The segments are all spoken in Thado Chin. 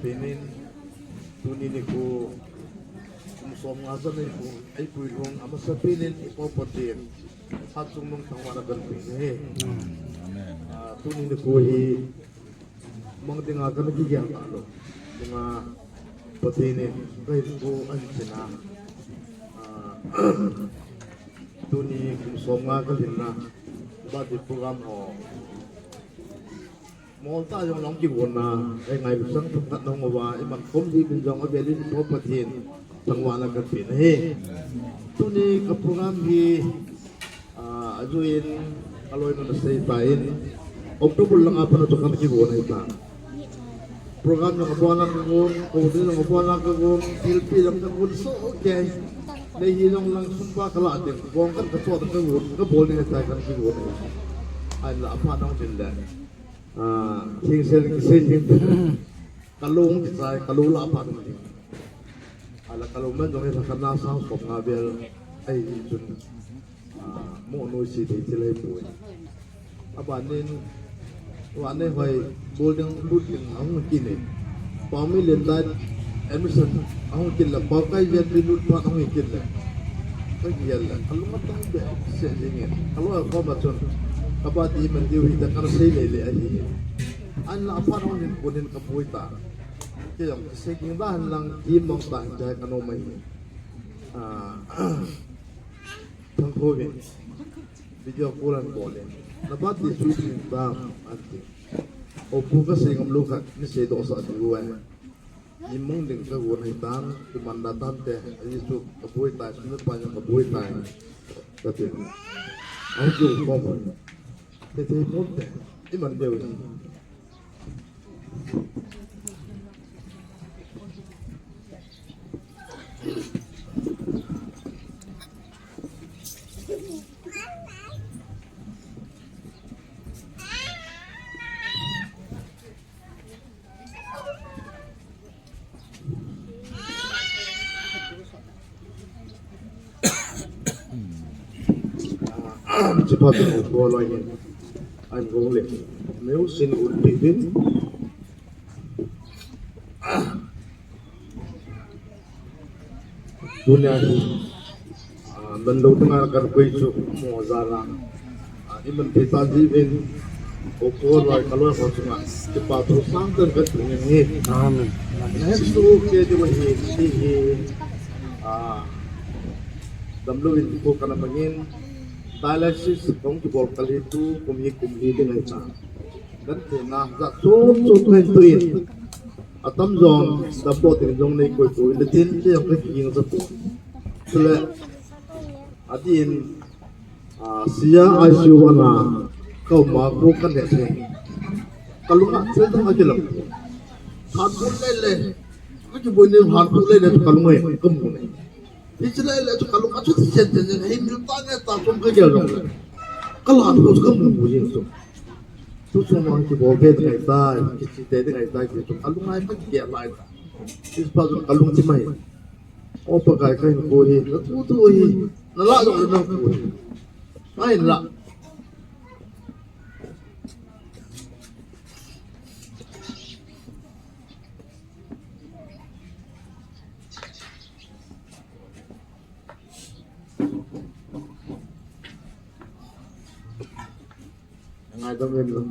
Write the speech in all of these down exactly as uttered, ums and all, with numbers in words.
Penin, tuni nikho, kum som nga chan nikho, eipui lhung, amasapen in, i Pa Pathen, phat chungnung thangvahna kahin pe ahi. Amen. Ah, tuni nikho hi, mang dinga kana kigel talou. Dinga Pathen in, kahinkho ahin chin a. Ah, tuni kum som nga kalhinna, birthday program ho. Molta jong nahung kigonna, eh, ngailu sang themkhat nahung uva, iman khom diuvin jong avel in i Pa Pathen thangvahna kahin pe ahi. Tuni ka program hi, ah, ajoh in, aloinu nasei tan, October langa pat a chu kana kigon ahitan. Program jong abona kagon, kho ding jong abona kagon, thilpeh jong kagon sohkei. Nei hi jong lang sum pa kalah ding, bong khat kachoh kagon, kabol ding ahitai kana kigon ahi. Ahinla aphat nahung ding le. Ah, thing sel kisei ding. Kalou hung kichai, kalou lah phat hung ding. Ahinla kalou man jong hi lhakhat na sang som nga vel ahi chun, ah, mo noise thei thil ahipoi. Abanin, vanei hoi, bol ding lut ding ahung kit in. Pau mi len dai admission ahung kit le, Pau kai len mi lut phat ahung kit le. Kagel le, kalung atang behseh jeng in. Kalou a koma chun, kaba di man diu hi ta kana sei lele ahi. Ahinla aphat hung hin kunin kaboi ta. Kei jong kisei ging da hen lang, di mong ta hen jai kano mai. Ah, thangkho vin. Video call an bol in. Na birthday chu ipi ding ham, ati. O pu, kasei ngam lou khat, nei seidoh sah diu ve. Imang ding kagon ahitan, kiman da tante, ahi chu kaboi tai, sum le pai jong kaboi tai. Kati. Ahi chu ko mo. Te te mo te. Iman diu. Chipa tu ko lo yin. An gong le. Meu sin un pi din. Tunia hi, ah, man lou tanga kan koi chu mo jala. Ah, iman thei ta jin, o ko loi ka loi ko chunga, kipa thu sang tan kan tung in hi. Amen. Next to ke di wa hi, hi, hi, ah, damlou in ko kana mangin, dialysis kong kibol kali tu, kum hi, kum hi ding ahi ta. Kan theina, jat chom chom tu hin tu in. Atam jong, damlou ding jong nei koi poi, le tin, te jong ka kiging sa poi. Chule, adin, ah, sia I C U ana, ka uma ko ka ne se. Ka lunga, chil dang a kilam. Han ko le le, ka kiboi ni han ko le le, ka lunga, ka mu ne. Hiche lai le chu ka lung a chu chen chen chen, hei mil ta nge ta chom ka gel jong le. Ka la thu chu ka mu mu jing chu. Chu chu ma kibol be ding ahi tai, kiche te ding ahi tai, ki chu ka lung a ka kigel lai ta. Hiche pa chu ka lung chi mai. O Pakai, ka hinkho hi, na thu thu hi, na la jong le na khu hi. Ai la. Ngaidam in lang.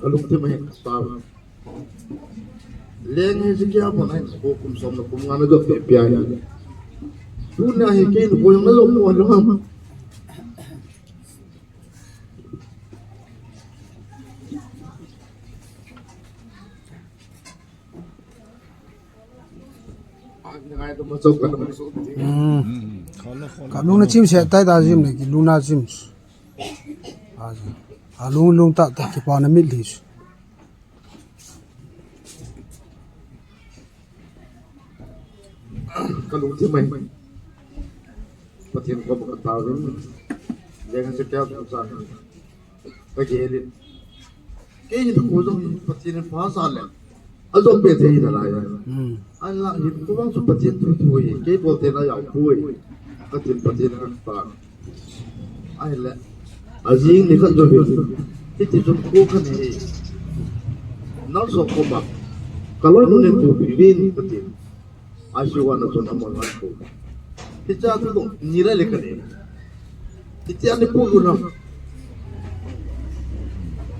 Ka lungthim ahi ta. Leng hi jing kia pon ahi, ko kum som le kum nga na jop te pia hi. Tunia hi kei ko jong na jop mo lo ham. Hmm. Ka lungna chim se tai ta jim le, ki lungna chim. A lung lung ta ta ki pa na mit li. Ka lungthim ahi. Pathen koma ka taovin. Leng se kya sa. Ka gel in. Kei hin ko jong Pathen in pha sa le. Ajom be thei na lai. Hmm. Ahinla hin ko vang chu Pathen thu thu hi. Kei bol te na jao poi. Ka tin Pathen ka ta. Ahile. Ajing nikhat jou hin, hiti chun ko khat hi nurse ho koma, kaloi nu nin pupi uvin kati. Achu ana chun amon an ko. Hicha chu dong ni le le kani. Hitia ni pu lu na.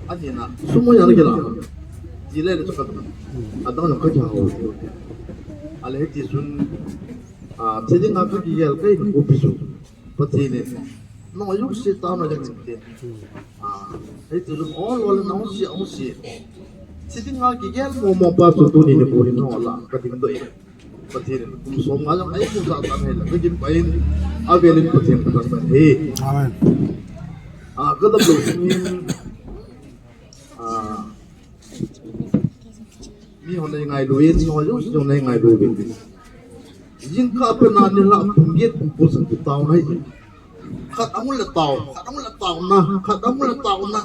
Ani na, sum mo ya le kila. Ji le le chu ka. Adang na ka ja ho. Ale hiti chun, a, thiding a ka kigel ka in ko pi chu. Pathen in, nung a jong si taona jong hin tin. Ah, hiti chun ol ol nung si, ol si. Thiding a kigel mo mo pa chu tuni nikho hin nung la ka dingdoh e. Pathen in kum som nga jong eimusah tan ahi la, ka kipah in, avel in Pathen ka thangvah e. Amen. Ah, ka damlou sungin, ah, mi hon nei ngailu in, mi hon jong jong nei ngailu in. Jingkah pen a nilhah pung get pung ko sang kitaona hi. Khat ahung le tao, khat ahung le taona, khat ahung le taona.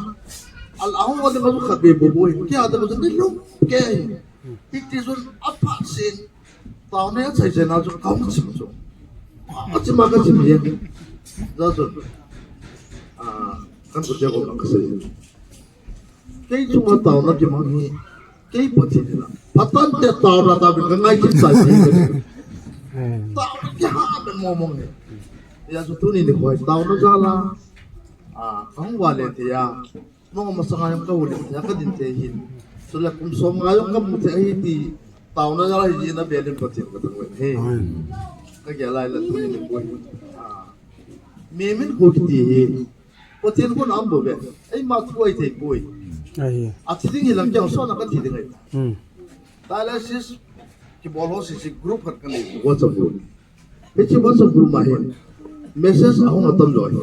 Al ahung wa de ma khat be bo bo hi. Kei a de ma de lum kei. Hiti chun apha sin. Taona a chai chai na chu ka hung chim chu. Achim a ka chim jeng. Ja chun. Ah, kan ko che ko ka sei. Kei chunga taona kimang hi, kei Pathen in a, Pathen te taona taovin ka ngai kit tai ti. Taona kiha ben mo mong hi. Hijeh chun tuni nikho hi taona jal a, ah, ka hung vale thei a, nung masanga jong ka vale thei a, ka din thei hin. Chule kum som nga jong ka mu thei ahi ti, taona jal a hi jin avel in Pathen ka thangvah e. Amen. Ka gel lai la tuni nikho hi. Ah, mi min ko kiti hi. Pathen khut a um bou ve. Eima thu ahi thei poi. Ahi. Athi ding hi lang kei hosona ka thi ding ahi. Hmm. Dialysis kibol ho sese group khat ka nei. WhatsApp group. Hiche WhatsApp group ma hin message ahung atam jo ahi.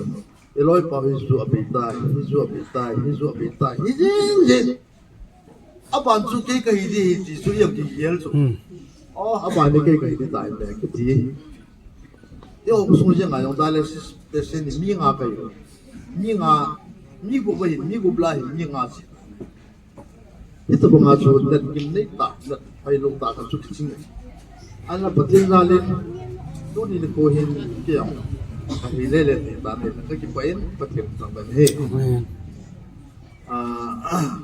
I loipa hi chu abei tai, hi chu abei tai, hi chu abei tai, hi jing jing. Aban chu kei kahi ding ahi ti chu jong kigel chu. Hmm. Oh, aban hi kei kahi ding tai le kiti. Eiho khosung jeng a jong dialysis patient hi mi nga kahi. Mi nga, mi gup ahin, mi gup lai hin mi nga si. Hitobang a chu nat gimnei tah, nat phailou tah khat chu kiching e. Ahinla Pathen jal in, tuni nikho hin kei jong kahi lele thei tan ahi, ka kipah in Pathen thangvah e. Amen. Ah,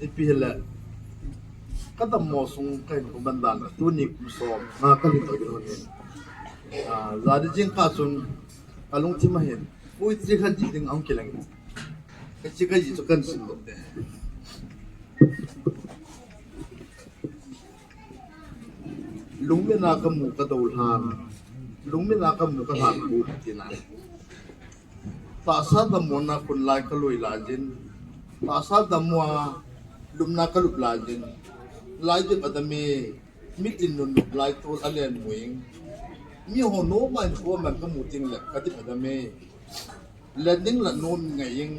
ipi hile, ka dammo sung ka hinkho ban dan, tuni kum som nga ka lhin doh kit lhon in. Ah, jani jingkah chun ka lungthim a hin poetry khat jih ding ahung kileng in. Ka chi ka jih chu kan sim doh te. Lungmina ka mu ka dou lhan, lungmina ka mu ka lhan pu tina. Tahsa dammo na khun lai ka lui lai jin, tahsa dammo a lupna ka lup lai jin, lai dip a dam e, mitlhi nun nup lai tol a len mu ing. Mi ho nom a in ko man ka mu ting le ka dip a dam e. Len ding la nom ngai ing,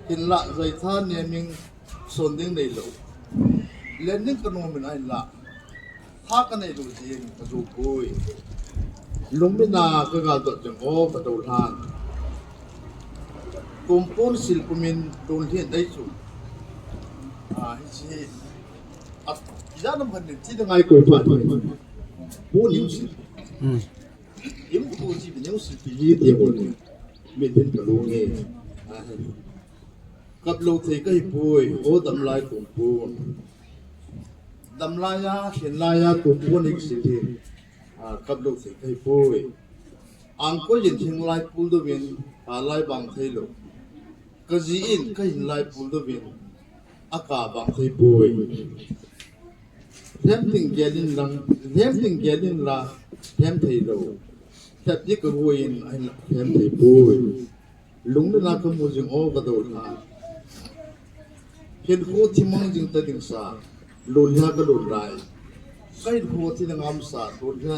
hinlah jai tha nem ing, son ding nei lou. Len ding ka nom in ahinlah, tha ka nei lou jeh in ka jou poi. Lungmina ka gal dot jeng o ka dou lhan. Tumpon sil pumin tun lhin dai chu. Ah, hiche hi. A, ijat nam khat in thi ding ngai ko pa ni. Pu Neosil. Hmm. Im ko chi bi Neosil pi ji te ko ni. Mitlhi ka lung e. Ah, kap lou thei ka hi poi, o dam lai tumpon. Dam lai a, lhin lai a tumpon hi kisil hi. Ah, kap lou thei ka hi poi. Angkoi in hing lai pul doh in, ka lai bang thei lou. Ka ji in ka hing lai pul doh in, a ka bang thei poi. Lhem ding gel in lang, lhem ding gel in la, lhem thei lou. Lhep ding ka guai in, ahin lhem thei poi. Lungmina ka mu jing o ka dou lhan. Hinkho thimang jing ta ding sa, lolhia ka lol lai. Ka hinkho thi ding ngam sa, lolhia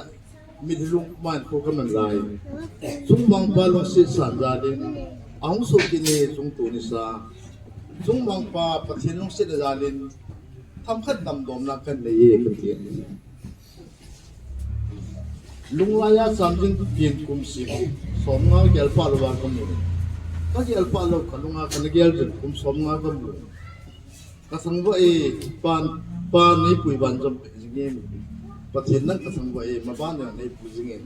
mitlhi lung ma hinkho ka man lai. Chungmangpa lungset san jal in, ahung soh kit e chungtuni sa. Chungmangpa Pathen lungset a jal in, themkhat damdomna ka nei e ka ti. Lunglai a cham jing pen kum sim, som nga gel pah lou a ka mu. Ka gel pah lou ka lunga ka na gel jing kum som nga ka mu. Ka thangvah e, pa, pa nei pui ban jom pe jing in. Pathen nang ka thangvah e, maban nang nei pui jing in.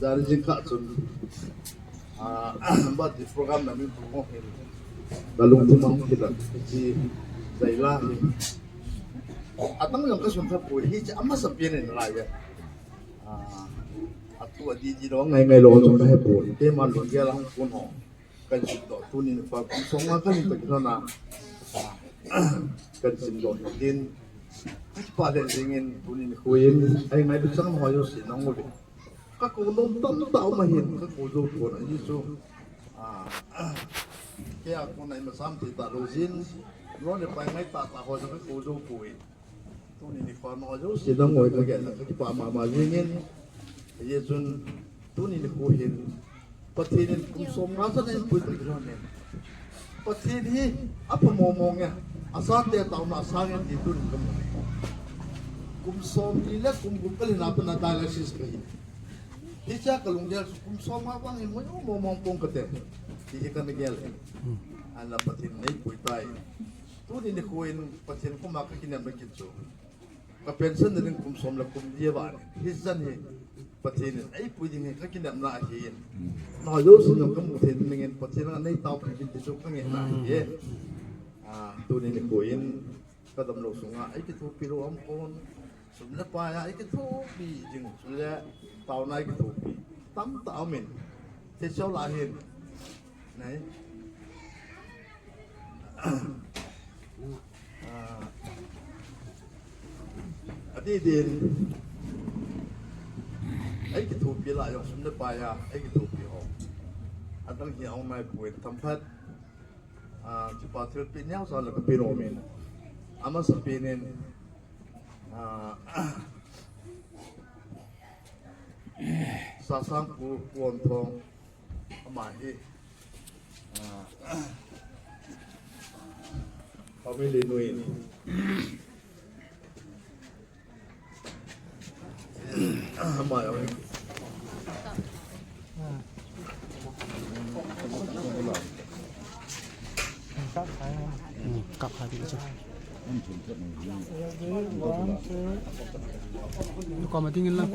Jani jingkah chun. Ah, but this program na min program hin. Kalung ti mang kita si Zaila hi. Adang jong kasun tha poi, hiche amasa pen in lai ya. Ah, atu adi di lo ngai ngai lo jong kahe poi. Keima lunggel a hung pun ho. Kahin simdoh, tuni nikho kum som nga kahin toh kilhon a. Kahin simdoh hitin. Kakipah lheh jengin tuni nikho in, eingailut chang ho jouse nang uve. Kakou nom tamtah um ahin, kakou jou pon ahi chu. Ah, kei a kon a imacha um thei talou jin. Lou le pai ngai tahtah ho jong kakou jou poi. Tuni nikho a nangho jouse nangho kagel a kakipah mama jengin. Hijeh chun tuni nikho hin Pathen in kum som nga chan eipui toh kilhon in. Pathen hi apha mong mong e, achate taona asang e ti tuni kamu. Kum somli le kum gup kalhin a pat a dialysis kahi. Hichea kalunggel chu kum som nga vang hi moi mong mong pong kate. Ti hi kana gel e. Ahinla Pathen in eipui tai. Tuni nikho in Pathen koma kakinepna kit chu, ka pension na ding kum som le kum li ahi. Hichan hi Pathen in eipui ding hi kakinepna ahin. Nangho jousen jong kamu thei ding in Pathen in neitaopi uvin ti chu kangehna ahi. Ah, tuni nikho in kadamlou sunga eikithopi lou um pon. Sum le pai a eikithopi ding, sum le taona eikithopi tamtah um in. Theichou lah hin. Nei. Ah, adih din eikithopi lah jong sum le pai a eikithopi ho. Adang hi ahung naipoi, thamphat. Ah, kipa thilpeh neocha la kape nom in. Amasapen in, ah, Sasang Pu, Pu Onthong, ama hi, ah, family nu in. Ama jong. Hmm, kap hai ti chu. Ni kom a ding in lang.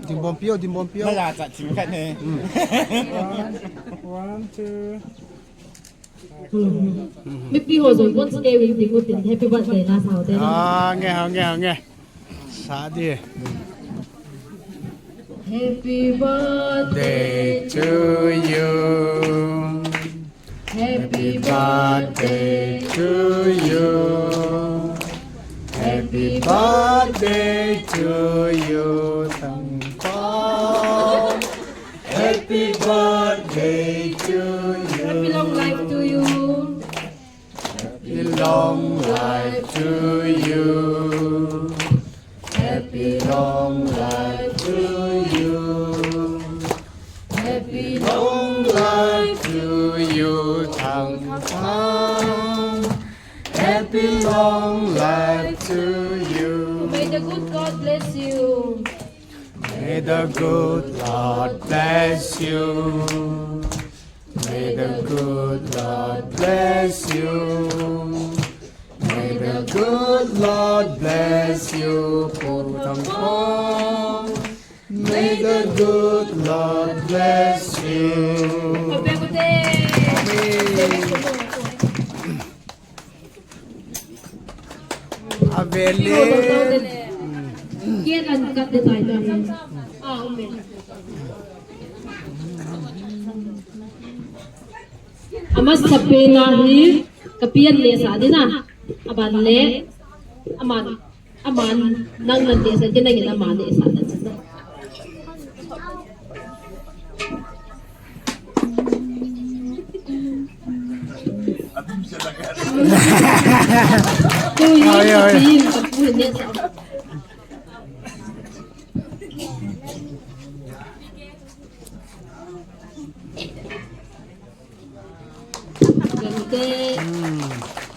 Dingbom pi o, dingbom pi o. Nala cha chim khat ne. Hmm. One, one, two. Mipi ho jong kon skew in ding utin happy birthday la sao te. Ah, nge, ha, nge, ha, nge. Sa di. Happy birthday to you. Happy birthday to you. Happy birthday to you, Thangkhom. Happy birthday to you. Happy long life to you. Happy long life to you. Happy long life to you. Happy long life to you, Thangkhom. Happy long life to you. May the good God bless you. May the good Lord bless you. May the good Lord bless you. May the good Lord bless you, Pu Thangkhom. May the good Lord bless you. Amen. Amen. Amasapen a hi kapi in nehsah ding a. Aban le, aman, aman, nang nan nehsah ding, nangin ama nehsah ding. Oi, oi.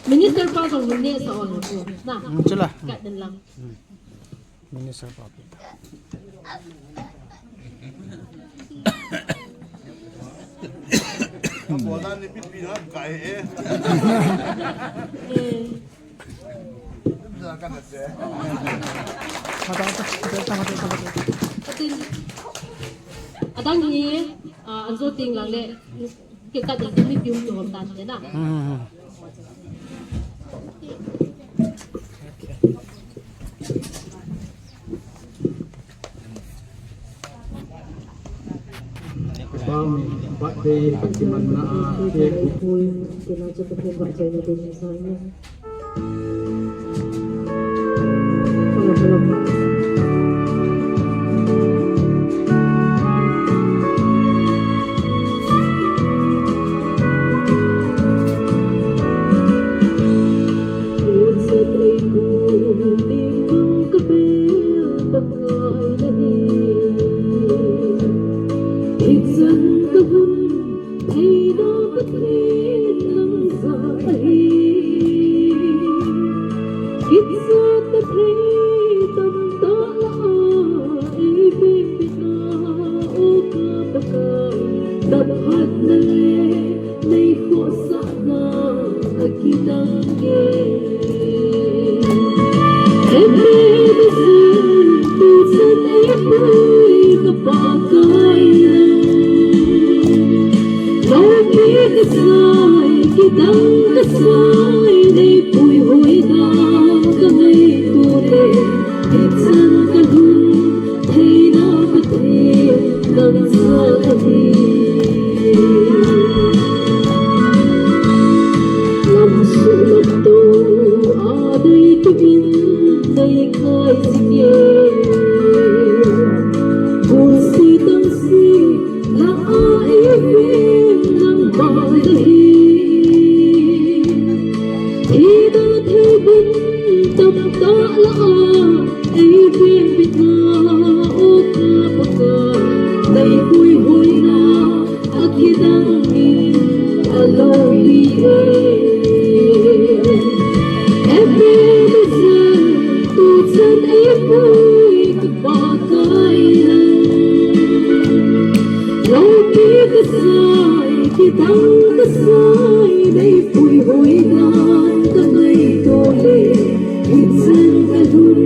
Minister pa jong nehsah o na. Hmm, chula. Kat den lang. Minister pa pi. Bola ni pipi na kai e. Adang hi, Anjo ting lang le, ke ka ding mi pium tu hom tan te na. Hmm. Bang, birthday, pagsiman na, ah, cake. Pui, kina cha ka pun ba chai na ding sa ni. Hichan ka hun theina Pathen nang jal ahi. Kicha ka thei tamtah lah a, ei bepina o ka Pakai, na phatna le nei khohsahna akidang e. Happy birthday, tuchan ei pui ka Pakai nang. Loupi kasai, kidang kasai, nei puihoi dan ka ngaito le, hichan ka lhun theina Pathen nang jal ahi. Lamsuh lamto a dei tumin nei kai jing e. Bungsi tangsi lah a ei veng nangma ahi. Thina thei bun tamtah lah a ei veng bit na, o ka Pakai, nei puihoina akidang in aloupi e. Happy birthday, tuchan ei pui ka Pakai nang. Loupi kasai, kidang kasai, nei puihoi dan ka ngaito le, hichan ka lhun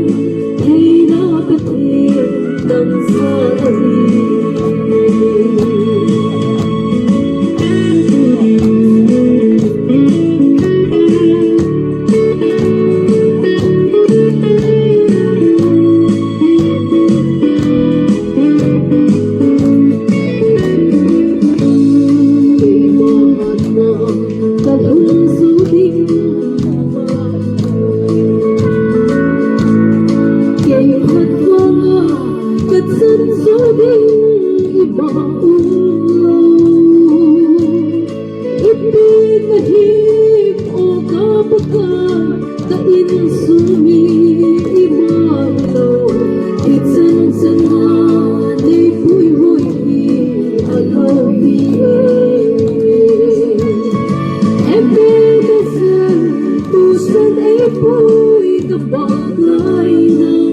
theina Pathen nang jal ahi. Ipi kahim o ka Pakai, ka insung mi ima hilou, hichan chana nei puihoi hi aloupi e. Happy birthday, tuchan ei pui ka Pakai nang.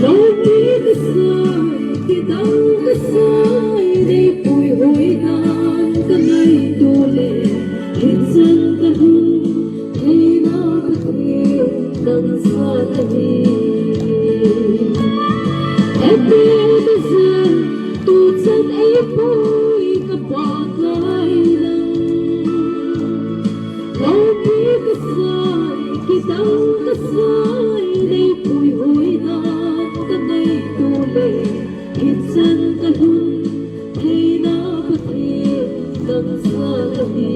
Loupi kasai, kidang kasai, nei puihoi dan ka ngaito le, hichan ka lhun theina Pathen nang jal ahi. Happy birthday, tuchan ei pui ka Pakai nang. Loupi kasai, kidang kasai, nei puihoi dan ka ngaito le, hichan ka lhun theina Pathen nang jal ahi.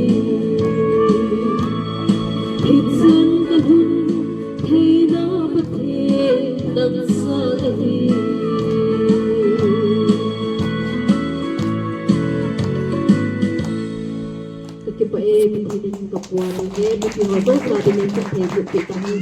Hichan ka lhun theina Pathen nang jal ahi. Ka kipah e, Pathen in ka puan e, mipi ho jouse dingin phatthei boh peh tahen.